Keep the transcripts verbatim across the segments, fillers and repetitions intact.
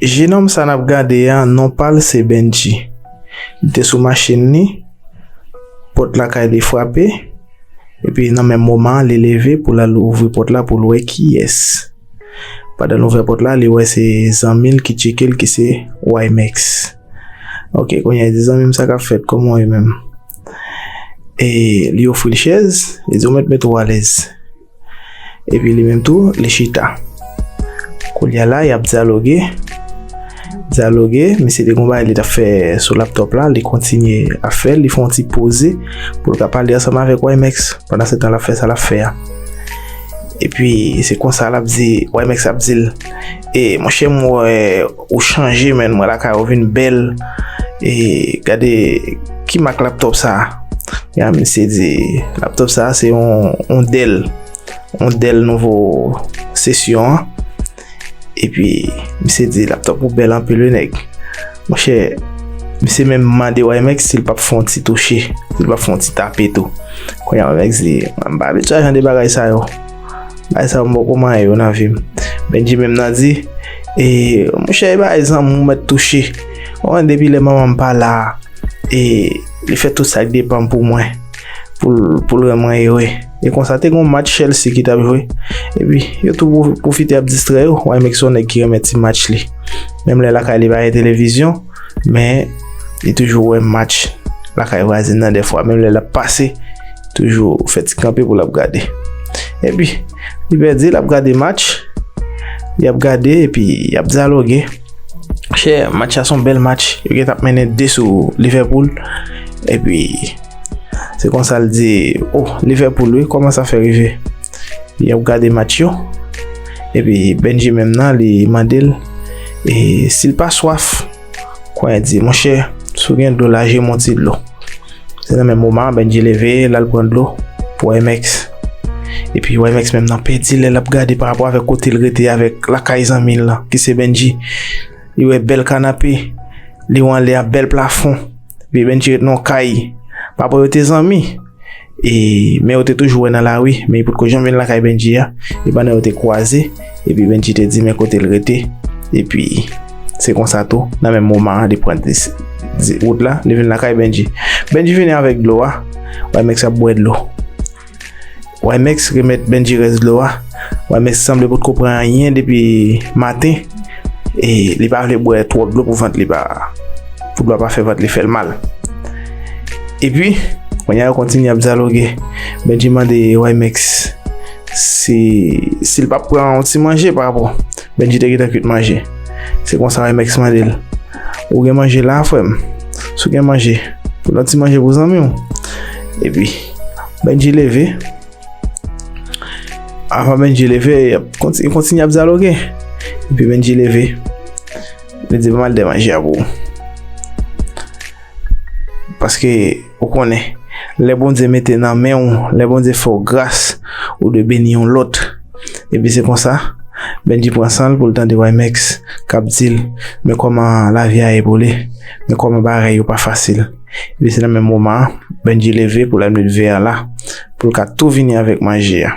Jenòm sa n ap gade a, non pa l se Bendji. Li te sou machin li, pòt lakay li frape, epi nan menm moman an, li leve pou l al ouvri pòt la pou l wè kiyès. Pandan l ouvè pòt la, li wè se zanmi l ki tcheke l, ki se Ymex. Ok, kounye a, li di, "Zanmi m, sa k ap fèt? Kòman w ye menm?" E li ofri l chèz, li di, "Ou mèt mete w alèz." Epi li menm tou, li chita. Kounye a la, y ap dyaloge. Dyaloge, misye te gon bagay li t ap fè sou laptòp la, li kontinye ap fè l, li fè yon ti poze pou l ka pale ansanm avèk Ymex. Pandan se tan, l ap fè sa l ap fè a. Epi, se konsa l ap di, Ymex ap di l, "E, monchè, m wè ou chanje, menn, m wè lakay ou vin bèl. E, gade, ki mak laptòp sa a?" Ya, misye di, "Laptòp sa a, se yon, yon Dell." Yon Dell nouvo sesyon an. Epi, misye di, "Laptòp ou bèl anpil, wi, nèg." Monchè, misye menm mande Ymex si l p ap fè yon ti touche, si l p ap fè yon ti tape tou. Kounye a, Ymex di, "M pa abitye a jan de bagay sa yo. Bagay sa yo, m poko manyen yo nan vi m." Bendji menm nan di, "E, monchè, e bagay zanmi w mèt touche. Ou konn depi lè manman m pa la a, e li fè tout sa k depann pou mwen, pou l, pou l rann mwen ere." E konsa, te gen yon match Chelsea ki t ap jwe. Epi, yo tou pwo-, pwofite ap distrè yo. Ymex se yon nèg ki renmen ti match li. Menm lè lakay li pa gen televizyon, men li toujou wè match lakay vwazen nan dèfwa. Menm lè l ap pase, toujou fè ti kanpe pou l ap gade. Epi, li pèdi, l ap gade match. Li ap gade, epi y ap dyaloge. Chè, match la se yon bèl match. Yo gentan ap mennen de sou Liverpool. Epi, se konsa l di, "O, Liverpool, wi, kòman sa fè rive?" Y ap gade match yo. Epi, Bendji menm nan, li mande l, e, si l pa swaf. Kounye a di, "Monchè, si w gen dlo, laje m yon ti dlo." Se nan menm moman an, Bendji leve, l al pran dlo pou Ymex. Epi Ymex menm nan pèdi lè l ap gade pa rapò avèk kote l rete avèk lakay zanmi l lan, ki se Bendji. Li wè bèl kanape, li wè anlè a bèl plafon. Epi Bendji ret nan yon kay. Papa yo te zanmi. E, men yo te toujou wè nan lari, men li potko janm vin lakay Bendji a. E pandan yo te kwaze, epi Bendji te di men kote l rete. Epi, se konsa tou, nan menm moman an, li pran dis-, di-, wout la, li vin lakay Bendji. Bendji vini avèk dlo a, Ymex ap bwè dlo. Ymex remèt Bendji rès dlo a. Ymex sanble potko pran anyen depi maten. E li pa vle bwè twòp dlo pou vant li pa, pou dlo a pa fè vant li fè l mal. Epi, kounye a yo kontinye ap dyaloge. Bendji mande Ymex si, si l p ap pran yon ti manje pa rapò. Bendji te gentan kwit manje. Se konsa Ymex mande l, "Ou gen manje la, frè m? Si w gen manje, pou l yon ti manje pou zanmi w." Epi, Bendji leve. Avan Bendji leve, y ap konti-, kontinye ap dyaloge. Epi Bendji leve. Li di, "Ban m al dèyè manje a pou ou." Paske, ou konnen, lè Bondye mete nan men w, lè Bondye fè w gras, ou dwe beni yon lòt. Epi se konsa, Bendji pran san l pou l tande Ymex k ap di l, "Men kòman lavi a ye pou li, men kòman bagay yo pa fasil." Epi se nan menm moman an, Bendji leve pou l al met vè a la, pou l ka tou vini avèk manje a.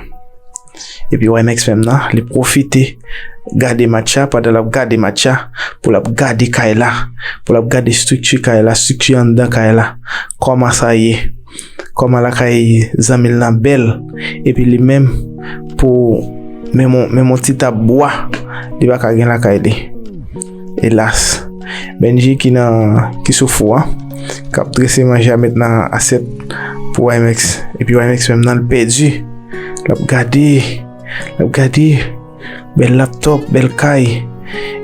Epi Ymex menm nan, li pwofite gade match la, pandan l ap gade match la, pou l ap gade kay la, pou l ap gade estrikti kay la, estrikti anndan kay la, kòman sa ye, kòman lakay zanmi l lan bèl, epi li menm, pou menm on, menm on ti tab bwa, li pa ka gen lakay li. Elas. Bendji ki nan, ki sou fou a, k ap drese manje a met nan asyèt pou Ymex. Epi Ymex menm nan l pèdi. L ap gade, l ap gade. Bèl laptòp, bèl kay.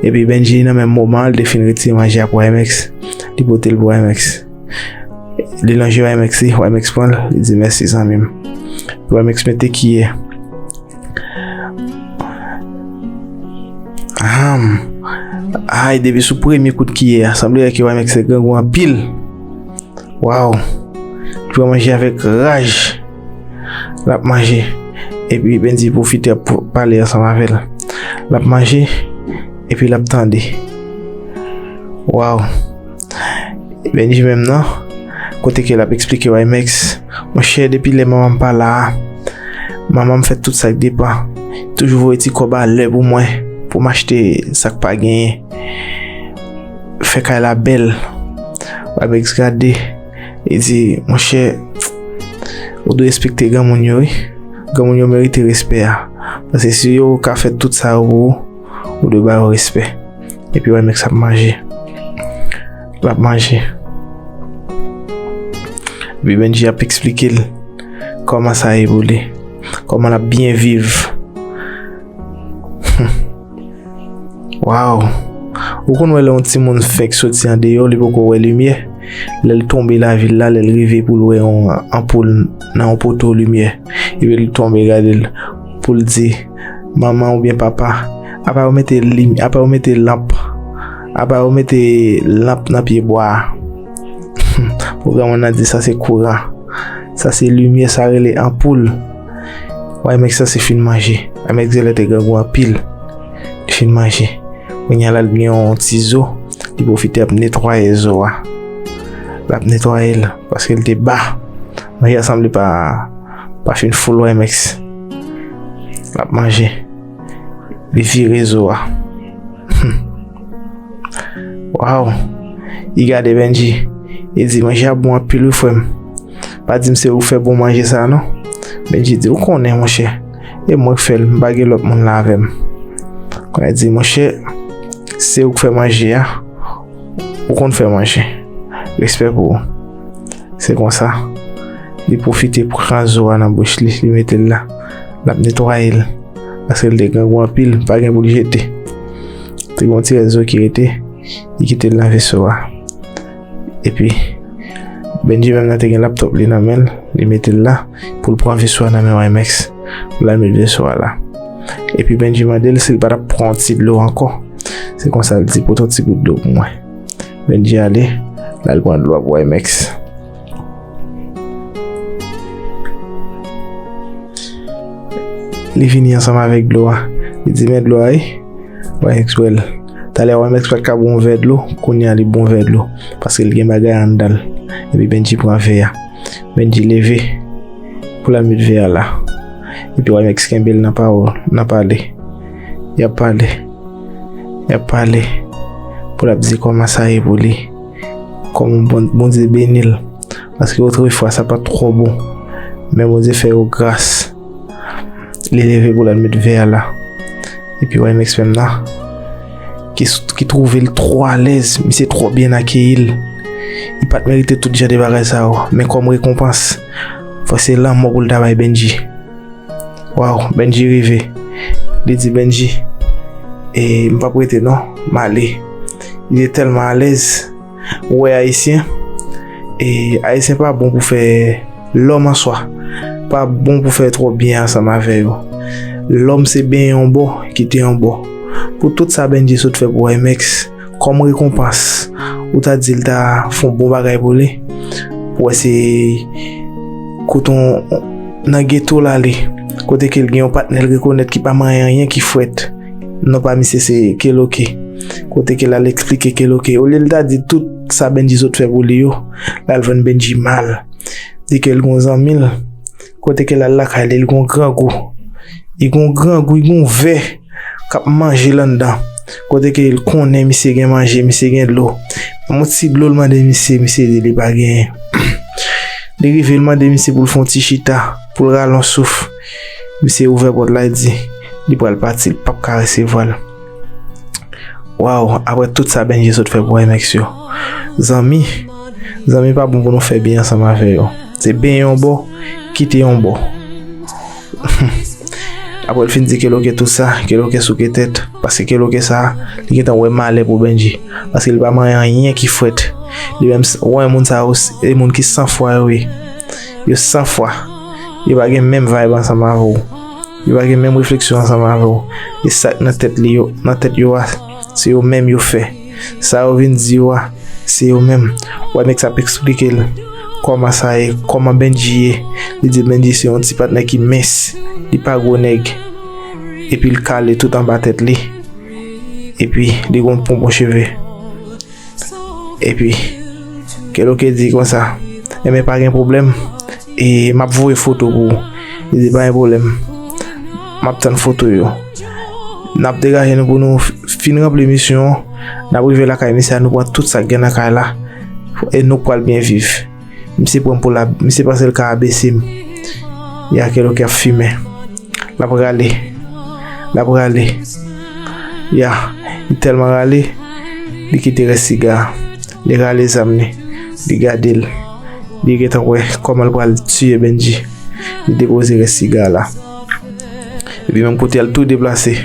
Epi Bendji nan menm moman an, li te fin retire manje a pou Ymex. Li pote l pou Ymex. Li lonje Ymex li, Ymex pran l, li di, "Mèsi zanmi m." Ymex mete kiyè. Aham. Ay, depi sou premye kout kiyè a, sanble ke Ymex se grangou anpil. Waw. Li pran manje avèk raj. L ap manje. Epi Bendji pwofite ap pale ansanm avè l. L ap manje. Epi l ap tande. Waw. Bendji menm nan, kote ke l ap eksplike Ymex, "Monchè, depi lè manman m pa la a, manman m fè tout sa k depann. Toujou voye ti kòb a lè pou mwen. pou m achte sa k pa genyen. Fè kay la bèl. Waymex gade, li di, monchè, ou dwe respekte granmoun yo, wi. Granmoun yo merite respè a. Paske si yo ka fè tout sa yo pou ou, ou dwe ba yo respè. Epi Waymex ap manje. L ap manje. Epi Bendji ap eksplike l kòman sa ye pou li. Kòman l ap byen viv. Waw! Ou konn wè lè yon timoun fenk soti andeyò, li poko wè limyè. Lè l tonbe lavil la, lè l rive pou l wè yon anpoul nan yon poto limyè, epi l tonbe gade l, pou l di, manman oubyen papa, apa yo mete lim-, apa yo mete lanp, apa yo mete lanp nan pye bwa a. Pou granmoun nan di sa se kouran. Sa se limyè, sa rele anpoul. Waymex sanse fin manje. Waymex genlè te grangou anpil. Li fin manje. Kounye a la, l gen yon ti zo. Li pwofite ap netwaye zo a. L ap netwaye l paske l te ba. Manje a sanble pa, pa fin full Waymex. L ap manje. Li vire zo a. Hmm. Waw. Li gade Bendji. Li di, manje a bon anpil wi, frè m. Pa di m se ou k fè bon manje sa a non. Bendji di, ou konnen, monchè. E mwen k fè l, m pa gen lòt moun la avè m. Kounye a di, monchè, se ou k fè manje a. Ou konn fè manje. Respè pou ou. Se konsa, li pwofite pran zo a nan bouch li, li mete l la. L ap netwaye l. Paske l te grangou anpil, pa gen pou l jete. Te gen yon ti rès zo ki rete, li kite l nan veso a. Epi, Bendji menm nan te gen laptòp li nan men l, li mete l la pou l pran veso a nan men Waymex, pou l al met veso a la. Epi Bendji mande l si l pa t ap pran yon ti dlo ankò. Se konsa l di, pote yon ti gout dlo pou mwen. Bendji ale, l al pran dlo a pou Waymex. Li vini ansanm avèk dlo a. Li di, men dlo a wi. Waymex bwè l. Talè Waymex pa t ka bwè yon vè dlo, kounye a li bwè yon vè dlo. Paske l gen bagay anndan l. Epi Bendji pran vè a. Bendji leve pou l al met vè a la. Epi Waymex kenbe l nan pawòl, nan pale. Y ap pale. Y ap pale. Pou l ap di kòman sa ye pou li. Kòman Bon-, Bondye beni l. Paske otrefwa, sa pa t twò bon. Men Bondye fè yo gras. Li leve pou l al met vè a la. Epi Waymex menm nan, ki, ki twouve l twò alèz, misye twò byen akeyi l. Li pa t merite tout jan de bagay sa yo. Men kòm rekonpans, fò se lanmò pou l ta bay Bendji. Waw, Bendji rive. Li di Bendji, e, m p ap rete non, m ale. Li te tèlman alèz. Ou wè Ayisyen, e, Ayisyen pa bon pou fè, lòm an swa pa bon pou fè twò byen ansanm avè yo. Lòm se benyen yon bò, kite yon bò. Pou tout sa Bendji sot fè pou Waymex, kòm rekonpans, ou ta di l ta fè yon bon bagay pou li. Pou wè se kote yon, nan geto l ale, kote ke l gen yon patnè l rekonèt ki pa manyen anyen ki frèt. Non pa misye se Keloke. Kote ke l al eksplike Keloke. Olye l ta di tout sa Bendji sot fè pou li yo, l al jwenn Bendji mal. Di ke l gon zanmi l. Kote ke l al lakay li, l gon grangou. Li gon grangou, li gon vè k ap manje l anndan. Kote ke l konnen misye gen manje, misye gen dlo. Yon ti dlo l mande misye, misye di li pa genyen. Li rive, l mande misye pou l fè yon ti chita, pou l rale yon souf. Misye ouvè pòt la, li di li pral pati, li p ap ka resevwa l. Waw, apre tout sa Bendji sot fè pou Waymex yo. Zanmi, zanmi pa bon pou nou fè byen ansanm avè yo. Se benyen yon bò, kite yon bò. Apre l fin di Keloke tout sa, Keloke souke tèt. Paske Keloke sa, li gentan wè malè pou Bendji. Paske li pa manyen anyen ki frèt. Li menm, wè moun sa yo, se moun ki san fwa yo ye. Yo san fwa. Yo pa gen menm vibe ansanm avè w. Yo pa gen menm refleksyon ansanm avè w. E sa k nan tèt li yo, nan tèt yo a, se yo menm yo fè. Sa yo vin di yo a, se yo menm. Waymex ap eksplike l kòman sa ye, kòman Bendji ye. Li di Bendji se yon ti patnè ki mens, li pa gwo nèg. Epi l kale tout anba tèt li. Epi li gon ponpon cheve. Epi Keloke di konsa, enben pa gen pwoblèm, e m ap voye foto pou ou. Li di pa gen pwoblèm, m ap tann foto yo. N ap degaje nou pou nou f-, fin ranpli misyon an. N ap rive lakay misye a, nou pran tout sa k gen nan kay la. E nou pral byen viv. Misye pran m pou la, misye panse l ka abese m. Ya, Keloke ap fimen. L ap rale. L ap rale. Ya, li tèlman rale, li kite rès siga a. Li rale zam li. Li gade l. Li gentan wè kòman l pral tiye Bendji. Li depoze rès siga a la. Epi menm kote a, l tou deplase.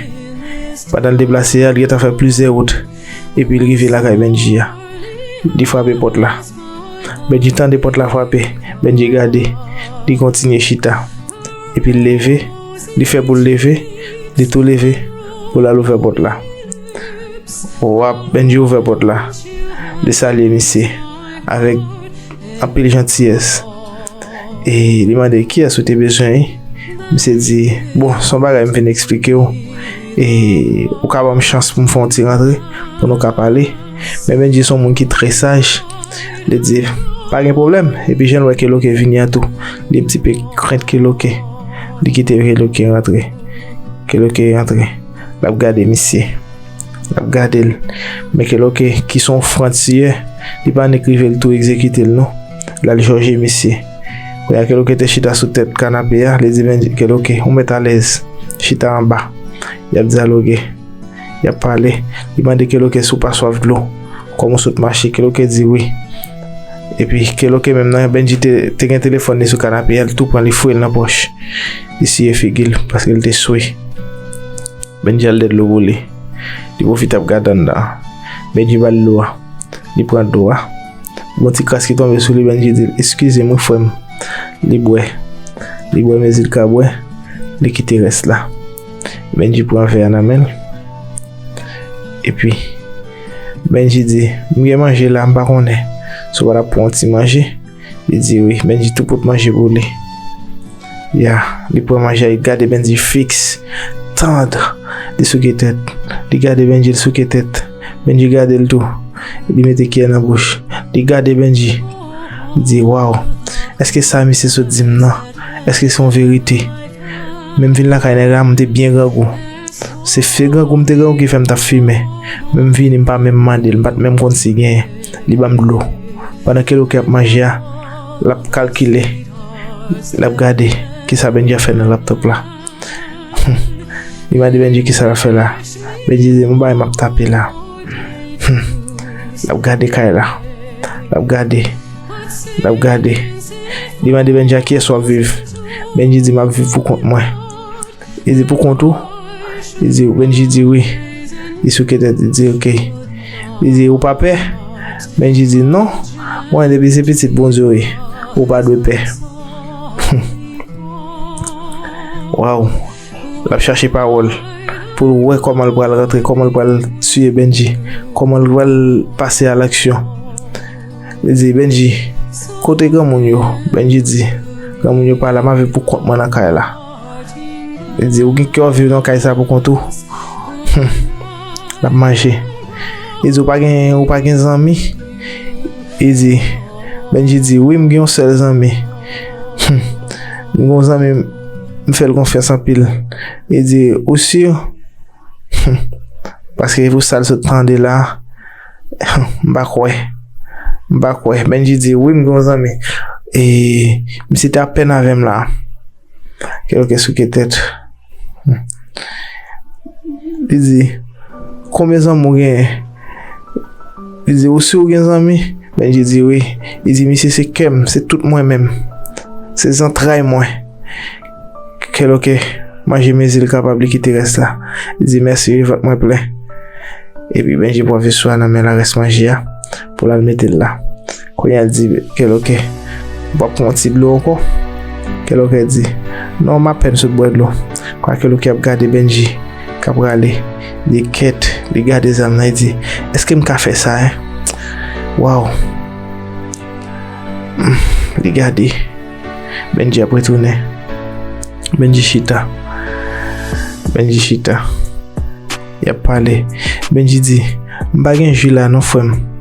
Pandan l deplase a, li gentan fè plizyè wout. Epi l rive lakay Bendji a. Li frape pòt la. Bendji tande pòt la frape. Bendji gade. Li kontinye chita. Epi l leve. Li fè pou l leve. Li tou leve pou l al ouvè pòt la. W ap, Bendji ouvè pòt la. Li salye misye avèk anpil jantiyès. E li mande, "Kiyès ou te bezwen, wi?" Misye di, "Bon, se yon bagay m vin eksplike w. E ou ka ban m chans pou m fè yon ti rantre, pou nou ka pale?" Men Bendji se yon moun ki trè saj. Li di, "Pa gen pwoblèm." Epi jan l wè Keloke vini an tou, li un petit peu krent Keloke. Li kite Keloke rantre. Keloke rantre. L ap gade misye. L ap gade l. Men Keloke, ki se yon fran tiyè, li pa nik rive l tou egzekite l non. L al jòje misye. Kounye a Keloke te chita sou tèt kanape a, li di, "Men Keloke, ou mèt alèz. Chita anba." Y ap dyaloge. Y ap pale. Li mande Keloke si w pa swaf dlo. Kòm ou sot mache, Keloke di wi. Epi Keloke menm nan, Bendji te, te gen telefòn li sou kanape a, li tou pran, li foure l nan pòch. Li siye figi l paske l te swe. Bendji al dèyè dlo pou li. Li pwofite ap gade anndan an. Bendji ba l dlo a. Li pran dlo a. Gon ti kras ki tonbe sou li, Bendji di l, "Eskize m wi, frè m." Li bwè. Li bwè mezi l ka bwè. Li kite rès la. Bendji pran vè a nan men l. Epi, Bendji di, "M gen manje la, m pa konnen si w pa t ap pran yon ti manje." Li di wi, Bendji tou pot manje pou li. Ya, li pran manje a, li gade Bendji fiks, tand. Li souke tèt. Li gade Bendji, li souke tèt. Bendji gade l tou. Li mete kiyè nan bouch. Li gade Bendji. Li di, "Waw, èske sa misye sot di m nan? Èske se yon verite?" Men m vin lakay nèg la, m te byen grangou. Se fye grangou m te grangou ki fè m t ap fimen. Men m vini, m pa menm mande l, m pa t menm konn si genyen. Li ban m dlo. Pandan Keloke ap manje a, l ap kalkile. L ap gade kisa Bendji ap fè nan laptòp la. Li mande Bendji kisa l ap fè la. Bendji di, "Yon bagay m ap tape la." L ap gade kay la. L ap gade. L ap gade. Li mande Bendji, "A kiyès w ap viv?" Bendji di, "M ap viv pou kont mwen." Li di, "Pou kont ou?" Li di, Bendji di, "Wi." Li souke tèt, li di, "Oke." Li di, "Ou pa pè?" Bendji di, "Non. Mwen, depi se pitit Bondye w ye, ou pa dwe pè." Waw. L ap chache pawòl pou l wè kòman l pral rantre, kòman l pral tiye Bendji, kòman l pral pase a laksyon. Li di, "Bendji, kote granmoun yo?" Bendji di, "Granmoun yo pa la, m ap viv pou kont mwen nan kay la." Li di, "Ou gen kè w ap viv nan kay sa pou kont ou?" Hmm. L ap manje. Li di, "Ou pa gen, ou pa gen zanmi?" Li di, Bendji di, "Wi, m gen yon sèl zanmi. Hmm. M gen yon zanmi, m fè l konfyans anpil." Li di, "Ou si?" Hmm. Paske pou sa l sot tande la, m pa kwè. M pa kwè. Bendji di, "Wi, m gen yon zanmi. E misye te apèn avè m la." Keloke souke tèt. Hmm. Li di, "Konbyen zanmi w genyen?" Li di, "Ou si w gen zanmi?" Bendji di, "Wi." Li di, "Misye se kè m, se tout mwen menm. Se zantray mwen." Keloke manje mezi l kapab, li kite rès la. Li di, "Mèsi wi, vant mwen plen." Epi Bendji pran veso a nan men l, rès manje a, pou l al mete l la. Kounye a l di Keloke, "W ap pran yon ti dlo ankò?" Keloke di, "Non, m apèn sot bwè dlo." Kounye a Keloke ap gade Bendji k ap rale. Li kèt, li gade zam nan, li di, "Èske m ka fè sa, en? Waw." Hmm, li gade. Bendji ap retounen. Bendji chita. Bendji chita. Y ap pale. Bendji di, "M pa gen ji la non, frè m."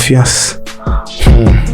konfyans. Hmm.